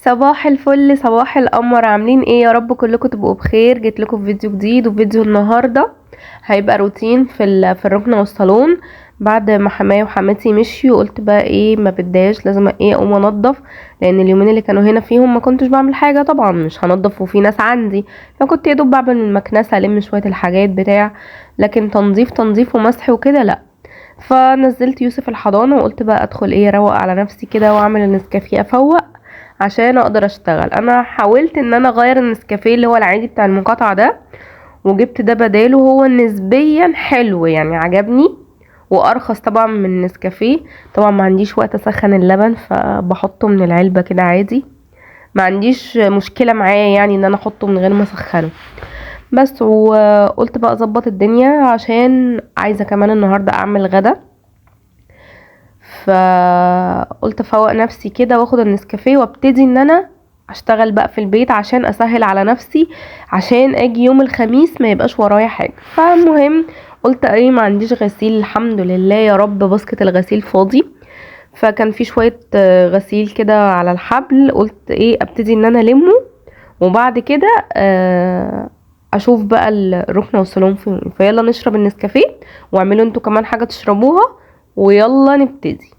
صباح الفل، صباح القمر. عاملين ايه؟ يا رب كلكم تبقوا بخير. جيت لكم في فيديو جديد، وفيديو النهارده هيبقى روتين في الركن والصالون. بعد ما حماية وحماتي مشيوا قلت بقى ايه، ما بداش لازم ايه اقوم انضف، لان اليومين اللي كانوا هنا فيهم ما كنتش بعمل حاجة، طبعا مش هنضف وفي ناس عندي، فكنت يا دوب بعمل المكنسة الم شوية الحاجات بتاع، لكن تنظيف تنظيف ومسح وكده لا. فنزلت يوسف الحضانة وقلت بقى ادخل ايه اروق على نفسي كده واعمل النسكافيه افوق عشان اقدر اشتغل. انا حاولت ان انا اغير النسكافيه اللي هو العادي بتاع المقاطعة ده، وجبت ده بداله، هو نسبيا حلو يعني عجبني وارخص طبعا من النسكافيه. طبعا ما عنديش وقت اسخن اللبن فبحطه من العلبة كده عادي، ما عنديش مشكلة معاه يعني ان انا احطه من غير ما اسخنه بس. وقلت بقى اظبط الدنيا عشان عايزه كمان النهارده اعمل غدا، فقلت افوق نفسي كده واخد النسكافيه وابتدي ان انا اشتغل بقى في البيت عشان اسهل على نفسي، عشان اجي يوم الخميس ما يبقاش ورايا حاجة. فالمهم قلت ايه، ما عنديش غسيل الحمد لله يا رب، باسكت الغسيل فاضي، فكان في شوية غسيل كده على الحبل، قلت ايه ابتدي ان انا المه، وبعد كده اشوف بقى الركنه والصالون فين. فيلا نشرب النسكافيه واعملوا انتوا كمان حاجة تشربوها ويلا نبتدي.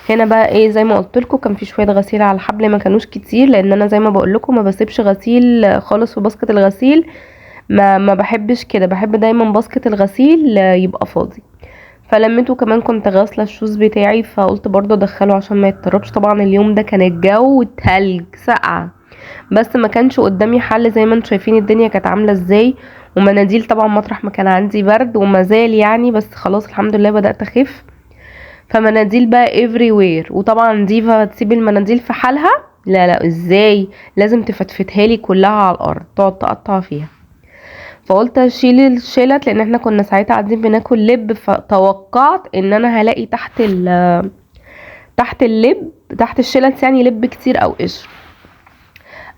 هنا بقى ايه زي ما قلت لكم كان في شوية غسيل على الحبل، ما كانوش كتير لان انا زي ما بقول لكم ما بسيبش غسيل خالص في باسكت الغسيل، ما بحبش كده، بحب دايما باسكت الغسيل يبقى فاضي. فلميته كمان كنت غاسله ال shoes بتاعي فقلت برضه ادخله عشان ما يتطربش. طبعا اليوم ده كان الجو تلج ساقعه، بس ما كانش قدامي حل، زي ما انتم شايفين الدنيا كانت عامله ازاي، ومناديل طبعا مطرح ما كان عندي برد وما زال يعني، بس خلاص الحمد لله بدات اخف. فمناديل بقى everywhere، وطبعا ديفا تسيب المناديل في حالها، لا لا ازاي، لازم تفتفتها لي كلها على الارض تقعد تقطع فيها. فقلت اشيل الشلت لان احنا كنا ساعتها قاعدين بناكل لب، فتوقعت ان انا هلاقي تحت اللب تحت الشلت يعني لب كتير او قشر.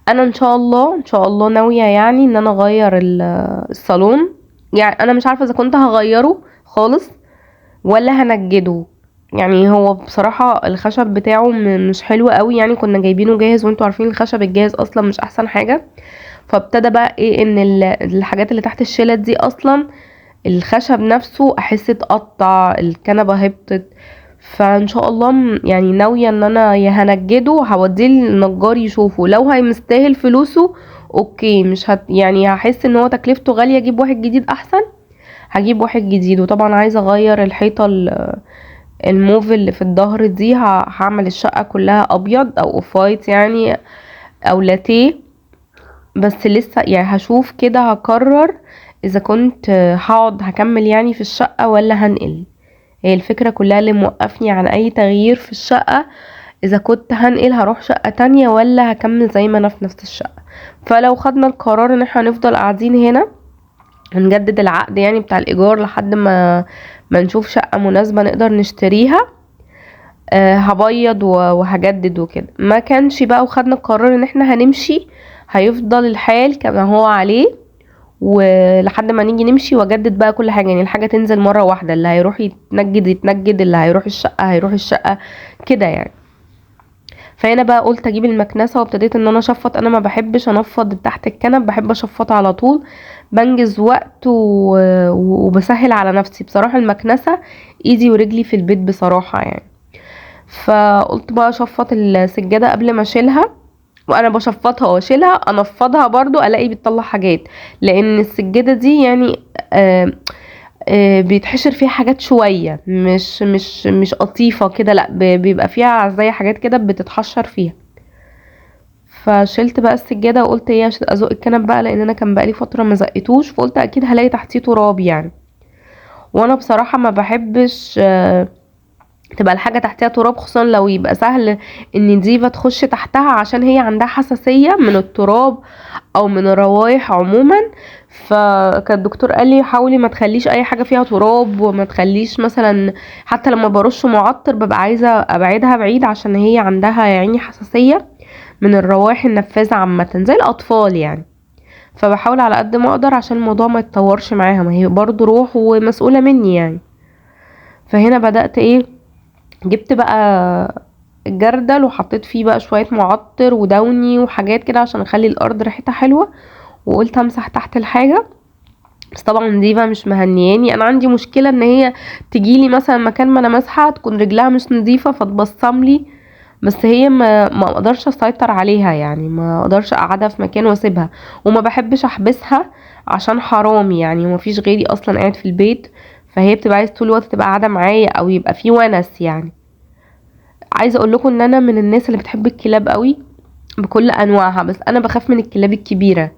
انا ان شاء الله ان شاء الله ناوية يعني ان انا اغير الصالون، يعني انا مش عارفه اذا كنت هغيره خالص ولا هنجده. يعني هو بصراحة الخشب بتاعه مش حلو قوي، يعني كنا جايبينه جاهز وانتوا عارفين الخشب الجاهز اصلا مش احسن حاجة. فابتدى بقى ايه ان الحاجات اللي تحت الشلت دي اصلا الخشب نفسه احس اتقطع، الكنبة هبطت. فان شاء الله يعني ناوية ان انا يا هنجده هوديه للنجار يشوفه، لو هيمستاهل فلوسه okay، مش هت يعني هحس ان هو تكلفته غالية اجيب واحد جديد احسن، هجيب واحد جديد. وطبعا عايزه اغير الحيطة الموف اللي في الظهر دي، هعمل الشقة كلها ابيض او off white يعني او لاتية، بس لسه يعني هشوف كده، هقرر اذا كنت هقعد هكمل يعني في الشقة ولا هنقل. هي الفكرة كلها اللي موقفني عن اي تغيير في الشقة، اذا كنت هنقل هروح شقه تانية ولا هكمل زي ما انا في نفس الشقة. فلو خدنا القرار ان احنا هنفضل قاعدين هنا هنجدد العقد يعني بتاع الايجار لحد ما نشوف شقه مناسبة نقدر نشتريها، هبيض وهجدد وكده. ما كانش بقى وخدنا القرار ان احنا هنمشي، هيفضل الحال كما هو عليه ولحد ما نيجي نمشي واجدد بقى كل حاجة، يعني الحاجة تنزل مرة واحدة، اللي هيروح يتنجد يتنجد، اللي هيروح الشقة هيروح الشقة كده يعني. فهنا بقى قلت اجيب المكنسة وابتديت ان انا اشفط. انا ما بحبش انفض تحت الكنب، بحب اشفط على طول، بنجز وقت وبسهل على نفسي بصراحة. المكنسة ايدي ورجلي في البيت بصراحة يعني. فقلت بقى اشفط السجادة قبل ما اشيلها، وانا بشفطها واشيلها انفضها برضو الاقي بتطلع حاجات، لان السجادة دي يعني بيتحشر فيها حاجات شوية، مش قطيفة كده، لا بيبقى فيها زي حاجات كده بتتحشر فيها. فشلت بقى السجادة وقلت ايه عشان ازق الكنب بقى، لان انا كان بقالي فترة ما زقتوش، فقلت اكيد هلاقي تحتيه تراب يعني. وانا بصراحة ما بحبش تبقى الحاجة تحتها تراب، خصوصا لو يبقى سهل ان ديفا تخش تحتها، عشان هي عندها حساسية من التراب او من الروايح عموما. فكان الدكتور قال لي حاولي ما تخليش اي حاجة فيها تراب، وما تخليش مثلا حتى لما برش معطر ببقى عايزه ابعدها بعيد، عشان هي عندها يعني حساسية من الروايح النفاذه عامة زي الاطفال يعني. فبحاول على قد ما اقدر عشان الموضوع ما يتطورش معاها، ما هي برضو روح ومسؤولة مني يعني. فهنا بدات ايه، جبت بقى جردل وحطيت فيه بقى شوية معطر ودوني وحاجات كده عشان اخلي الارض ريحتها حلوة، وقلت امسح تحت الحاجة. بس طبعا ديفا مش مهنياني، انا عندي مشكلة ان هي تجيلي مثلا مكان ما انا ماسحه تكون رجلها مش نظيفة فتبصم لي، بس هي ما اقدرش اسيطر عليها يعني، ما اقدرش اقعدها في مكان واسيبها، وما بحبش احبسها عشان حرام يعني، وما فيش غيري اصلا قاعد في البيت، فهي بتبقى عايزه طول الوقت تبقى قاعدة معايا او يبقى في ونس يعني. عايزه اقول لكم ان انا من الناس اللي بتحب الكلاب قوي بكل انواعها، بس انا بخاف من الكلاب الكبيرة.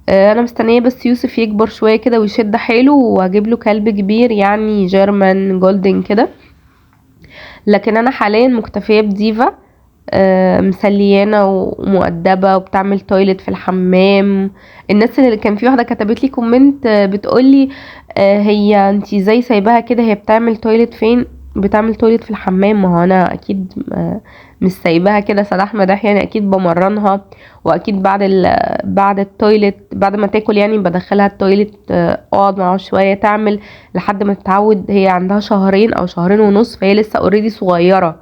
انا مستنيه بس يوسف يكبر شوية كده ويشد حيله واجيب له كلب كبير يعني German golden كده، لكن انا حاليا مكتفية بديفا، مسليانه ومؤدبه وبتعمل toilet في الحمام. الناس اللي كان في واحدة كتبت لي comment بتقولي هي انتي ازاي سايباها كده، هي بتعمل toilet فين؟ بتعمل toilet في الحمام. ما هو انا اكيد مش سايباها كده سلاح مداح يعني، اكيد بمرنها، واكيد بعد ال toilet بعد ما تاكل يعني بدخلها ال toilet، اقعد معاها شوية تعمل لحد ما تتعود. هي عندها شهرين او شهرين ونص، فهي لسه already صغيرة،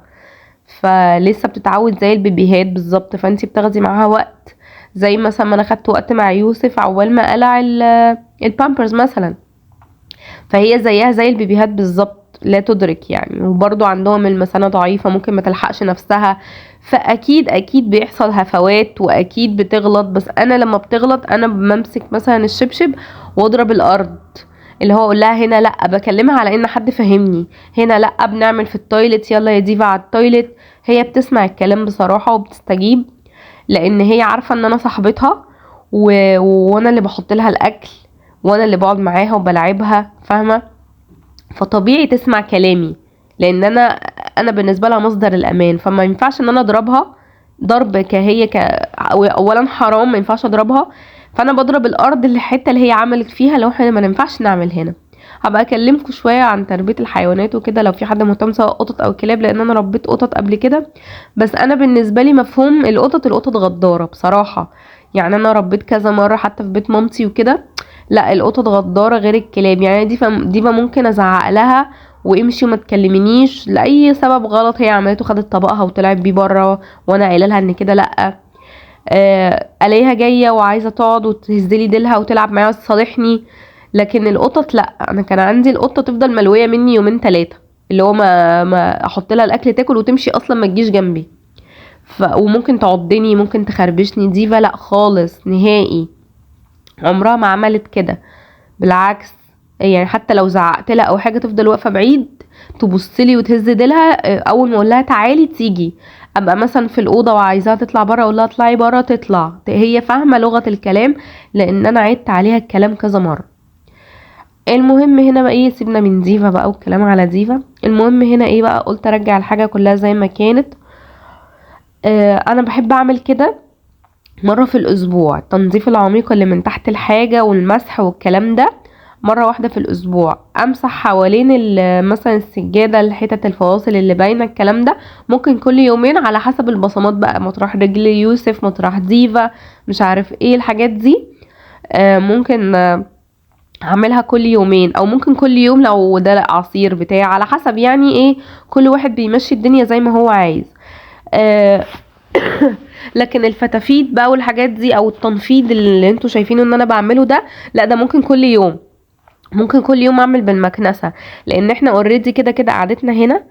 فلسه بتتعود زي البيبيهات بالظبط، فانتي بتاخدي معاها وقت، زي مثلا ما انا خدت وقت مع يوسف عقبال ما قلع البامبرز مثلا، فهي زيها زي البيبيهات بالظبط، لا تدرك يعني. وبرضو عندهم المثانة ضعيفة، ممكن ما تلحقش نفسها، فأكيد أكيد بيحصل هفوات وأكيد بتغلط. بس أنا لما بتغلط أنا بمسك مثلا الشبشب واضرب الأرض، اللي هو اقول لها هنا لا، بكلمها على ان حد فهمني، هنا لا بنعمل في ال toilet، يلا يا ديفا على ال toilet. هي بتسمع الكلام بصراحة وبتستجيب، لان هي عارفة ان انا صاحبتها وانا اللي بحط لها الاكل وانا اللي بقعد معاها وبلعبها، فاهمة؟ فطبيعي تسمع كلامي، لان انا بالنسبة لها مصدر الامان. فما ينفعش ان انا اضربها ضرب كهي اولا حرام، ما ينفعش اضربها، فانا بضرب الارض اللي الحتة اللي هي عملت فيها، لو احنا ما ينفعش نعمل هنا. هبقى اكلمكم شوية عن تربيه الحيوانات وكده لو في حد مهتم، سواء قطط او كلاب، لان انا ربيت قطط قبل كده. بس انا بالنسبة لي مفهوم القطط غداره بصراحة يعني، انا ربيت كذا مرة حتى في بيت مامتي وكده، لا القطط غداره غير الكلاب يعني. دي ممكن ازعق لها وامشي وما تكلمنيش لاي سبب غلط هي عملته، خدت طبقها وطلعت بيه بره وانا قايله لها ان كده لا، الاقيها جاية وعايزه تقعد وتهزلي ديلها وتلعب معايا وتصالحني. لكن القطط لا، انا كان عندي القطة تفضل ملويه مني يومين ثلاثة، اللي هو ما احط لها الاكل تاكل وتمشي، اصلا ما تجيش جنبي، وممكن تعضني، ممكن تخربشني. ديفا لا خالص نهائي، عمرها ما عملت كده، بالعكس يعني حتى لو زعقت لها او حاجة تفضل واقفة بعيد تبص لي وتهز ديلها، اول ما اقول لها تعالي تيجي. ابقى مثلا في الاوضة وعايزاها تطلع بره اقول لها اطلعي بره تطلع، هي فاهمه لغة الكلام لان انا عدت عليها الكلام كذا مرة. المهم هنا بقى ايه، سيبنا من ديفا بقى والكلام على ديفا. المهم هنا ايه بقى، قلت ارجع الحاجة كلها زي ما كانت. انا بحب اعمل كده مرة في الاسبوع، التنظيف العميق اللي من تحت الحاجة والمسح والكلام ده مرة واحدة في الاسبوع. امسح حوالين مثلا السجادة، الحتت الفواصل اللي باينة الكلام ده، ممكن كل يومين على حسب البصمات بقى، مطرح رجل يوسف، مطرح ديفا، مش عارف ايه الحاجات دي، ممكن اعملها كل يومين او ممكن كل يوم لو ده عصير بتاع، على حسب يعني ايه كل واحد بيمشي الدنيا زي ما هو عايز. لكن الفتافيت بقى والحاجات دي او التنفيض اللي انتوا شايفينه ان انا بعمله ده، لا ده ممكن كل يوم، ممكن كل يوم اعمل بالمكنسه، لان احنا already كده كده قعدتنا هنا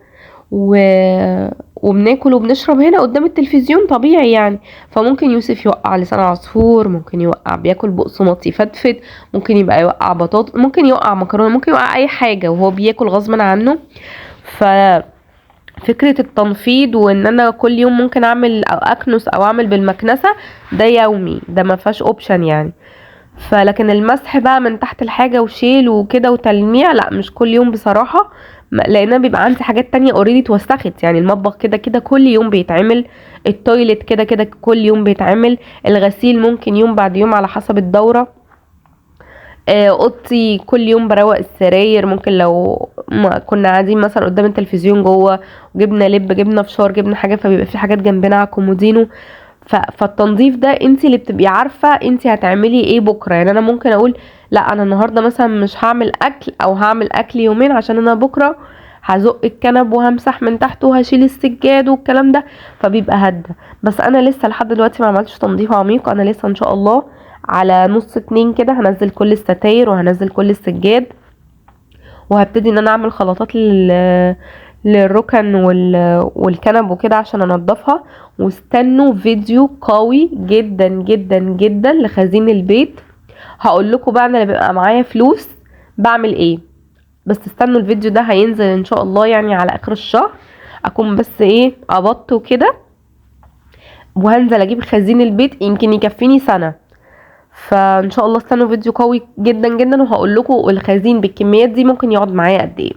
وبناكل وبنشرب هنا قدام التلفزيون طبيعي يعني. فممكن يوسف يوقع لسان عصفور، ممكن يوقع بياكل بقسماط يفتفت، ممكن يبقى يوقع بطاطس، ممكن يوقع مكرونه، ممكن يوقع اي حاجة وهو بياكل غصبا عنه. ف فكرة التنفيض وان انا كل يوم ممكن اعمل او اكنس او اعمل بالمكنسة ده يومي، ده ما فيهاش option يعني. فلكن المسح بقى من تحت الحاجة وشيل وكده وتلميع، لا مش كل يوم بصراحة، لان انا بيبقى عندي حاجات تانية already اتوسخت يعني. المطبخ كده كده كل يوم بيتعمل، ال toilet كده كده كل يوم بيتعمل، الغسيل ممكن يوم بعد يوم على حسب الدورة، اوضتي كل يوم بروق السراير، ممكن لو ما كنا قاعدين مثلا قدام التلفزيون جوه جبنا لب، جبنا فشار، جبنا حاجة، فبيبقى في حاجات جنبنا على الكومودينو. فالتنظيف ده انت اللي بتبقي عارفه انت هتعملي ايه بكره يعني. انا ممكن اقول لا انا النهارده مثلا مش هعمل اكل، او هعمل اكل يومين عشان انا بكره هزق الكنب وهمسح من تحته وهشيل السجاد والكلام ده، فبيبقى هدى. بس انا لسه لحد دلوقتي ما عملتش تنظيف عميق، انا لسه ان شاء الله على 1:30 كده هنزل كل الستاير وهنزل كل السجاد، وهبتدي ان انا اعمل خلطات للركن والكنب وكده عشان انضفها. واستنوا فيديو قوي جدا جدا جدا لخزين البيت، هقول لكم بقى انا اللي بيبقى معايا فلوس بعمل ايه، بس استنوا الفيديو ده هينزل ان شاء الله يعني على اخر الشهر، اكون بس ايه قبضت وكده، وهنزل اجيب خزين البيت يمكن يكفيني سنة. فان شاء الله استنوا فيديو قوي جدا جدا، وهقول لكم الخزين بالكميات دي ممكن يقعد معايا قد ايه.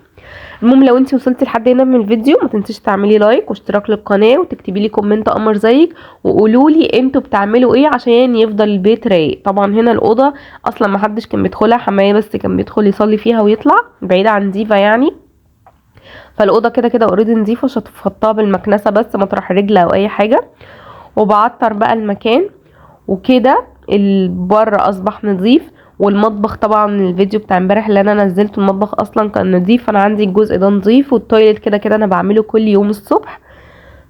المهم لو انتي وصلتي لحد هنا من الفيديو ما تنسيش تعملي like واشتراك للقناة، وتكتبي لي comment قمر زيك، وقولوا لي انتوا بتعملوا ايه عشان يفضل البيت رايق. طبعا هنا الاوضة اصلا ما حدش كان بيدخلها، حماية بس كان بيدخل يصلي فيها ويطلع، بعيدة عن ديفا يعني. فالاوضه كده كده already نظيفة، شطفتها بالمكنسه بس مطرح رجل او اي حاجة، وبعطر بقى المكان وكده. البر اصبح نظيف. والمطبخ طبعا الفيديو بتاع امبارح اللي انا نزلته المطبخ اصلا كان نظيف، فانا عندي الجزء ده نظيف. وال toilet كده كده انا بعمله كل يوم الصبح،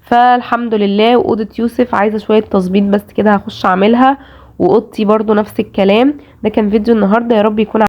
فالحمد لله. واوضه يوسف عايزه شوية تظبيط بس كده هخش اعملها، واوضتي برضو نفس الكلام. ده كان فيديو النهارده، يا رب يكون